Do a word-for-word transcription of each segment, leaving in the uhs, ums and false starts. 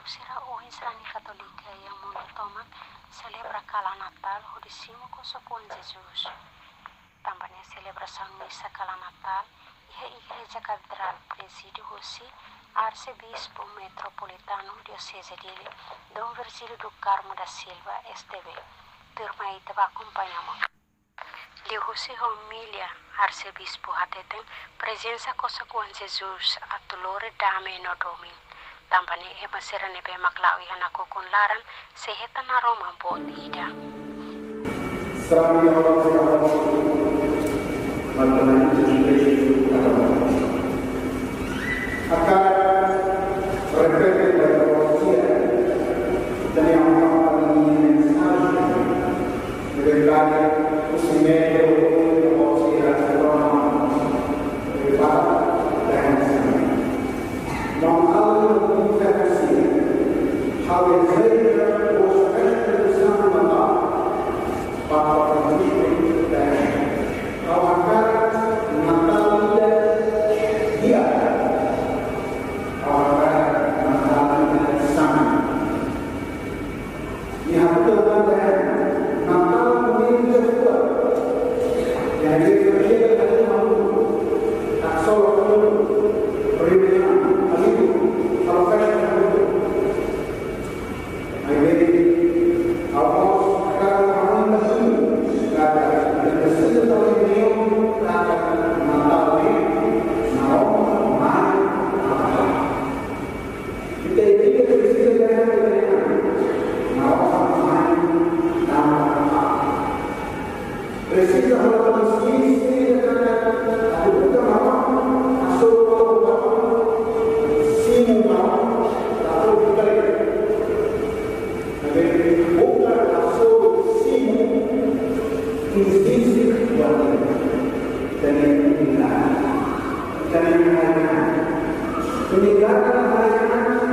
Sira ohin sarani Katólika iha mundu tomak selebra kalan Natál hodi simu kosokoan Jesus. Tanba ne'e selebrasaun misa kalan Natál iha Igreja Katedrál prezide husi Arsebispu Metropolitanu Dioseze Dili, Dom Virgílio do Carmo da Silva, S D B. Tuirmai ita bá akompaña mós. Liuhusi omilia, Arsebispu hateten prezensa kosokoan Jesus atu lori dame no domin. Tanba ne'e ema sira ne'ebé mak la'o iha nakukun laran sei hetan naroman boot ida. Hakarak repete ba ita-boot sira, ita-nia mensajen. Verdade, o cimento, o cimento, o cimento, o cimento. Maun Alan, o cimento, ha'u dezeja boas festas de São Natal, Papa Francisco, ha'u hakarak Natál ida di'ak, ha'u hakarak Natál ida sanu. Nia hatutan tan dehan, Natál ne'e ita-boot sira. Nia dehan, ita-boot sira atu hamutuk, haksolok hamutuk, reuniaun hamutuk, halo festa hamutuk. Maibé, ha'u mós hakarak hanoin ba ita katak, ita presiza tau reuniaun katak Natál ne'e, naroman mai, naroman. Ita ida-idak presiza ganha, ganha. Naroman mai tanba presiza halo konsiénsia ida katak atu buka maromak, hasoru maromak, simu maromak, atu buka. Maibé buka, hasoru, simu, konsiénsia ida-ne'e. Ita-nia unidade, ita-nia unidade. Unidade ita-nia unidade.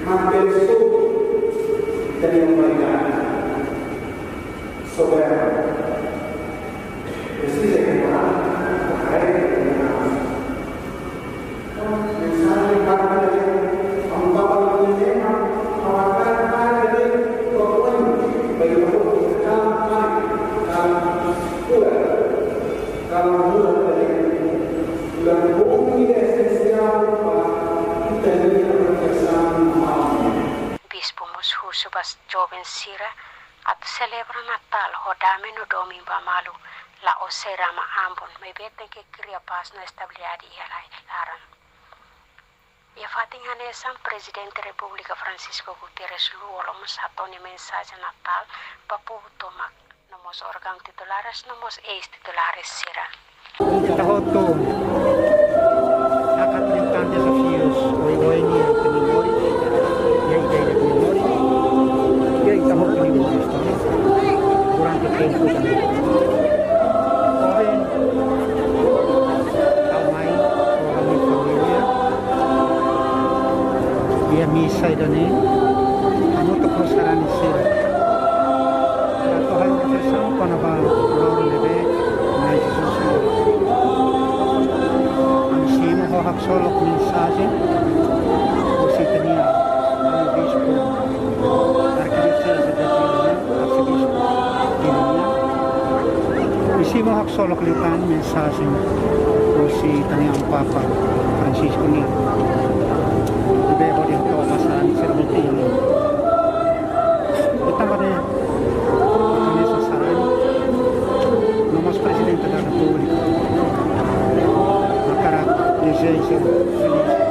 Mantein só ita-nia unidade. Soberanu. Presiza ita-nia unidade. Mensajen ba ita-nia Amu Papa nia lema, ha'u hakarak ita-nia povu, ba ita-boot, kalan mai, kalan kura, kalan muda, kalan bom, ida esensiál ba ita-nia reflesaun. Bispu mós husu ba joven sira atu selebra Natál ho dame no domin ba malu, la'ós sei rama ambon, maibé tenke kria pás no estabilidade iha rai laran. Iha fatin hanesan, Prezidente Repúblika Francisco Guterres Lú Olo mós hato'o nia mensajen Natál ba povu tomak, no mós órgaun titulares, no mós eis-titulares sira. Ita hotu hakat liután dezafius oioin iha ita-nia moris, iha ita-nia moris, iha ita hotu nia moris, durante tempu ida-ne'e. Joven, tau mai ho ha'u-nia família iha misa ida-ne'e, hamutuk ho sarani sira. Atu halo reflesaun kona-ba loron ne'ebé Na'i Jesus morre. Ami simu ho haksolok mensajen husi ita-nia Amu Bispu Arkidioseze de Dili nian, Arsebispu Dili nian. I simu haksolok liután mensajen husi ita-nia Amu Papa Francisco nian. Ne'ebé hodi hato'o ba sarani sira hotu iha ne'e. Ita-boot, hanesan sarani, no mós Prezidente da Repúblika, hakarak dezeja feliz